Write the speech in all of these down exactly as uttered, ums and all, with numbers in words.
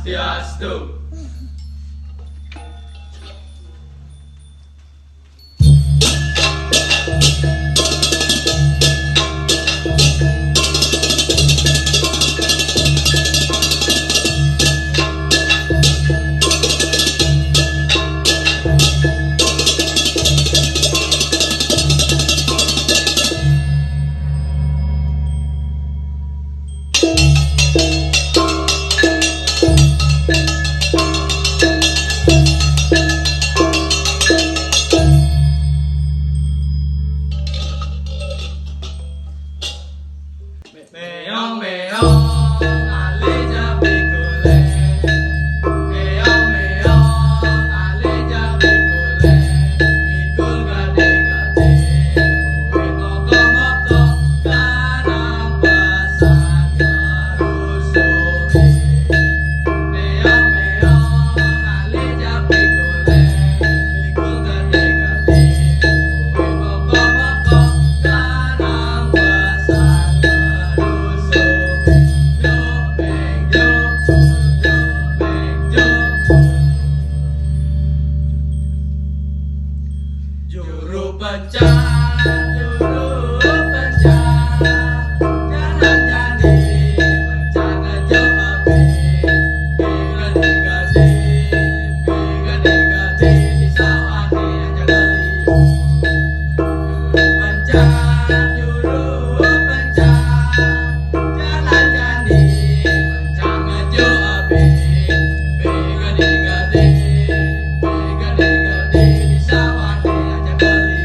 Swastiastu. Meong meong, ale ja bikule. Meong meong, ale ja bikule. Bikul gade gade, uwe moko moko, kanang pasar garusuke. Meong meong, ale ja bikule. Bikul gade gade, uwe moko moko, kanang pasar garusuke. Juru pencak, juru pencak, jalan jani pencak ngejo api, gadi gadi, gadi gadi di sawah di aja geli. Juru pencak, juru pencak, jalan jani mencang ngejo api. Begade-gade, begade-gade, di sawah di aja beli.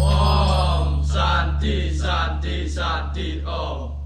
Om Santi, Santi, Santi, Om.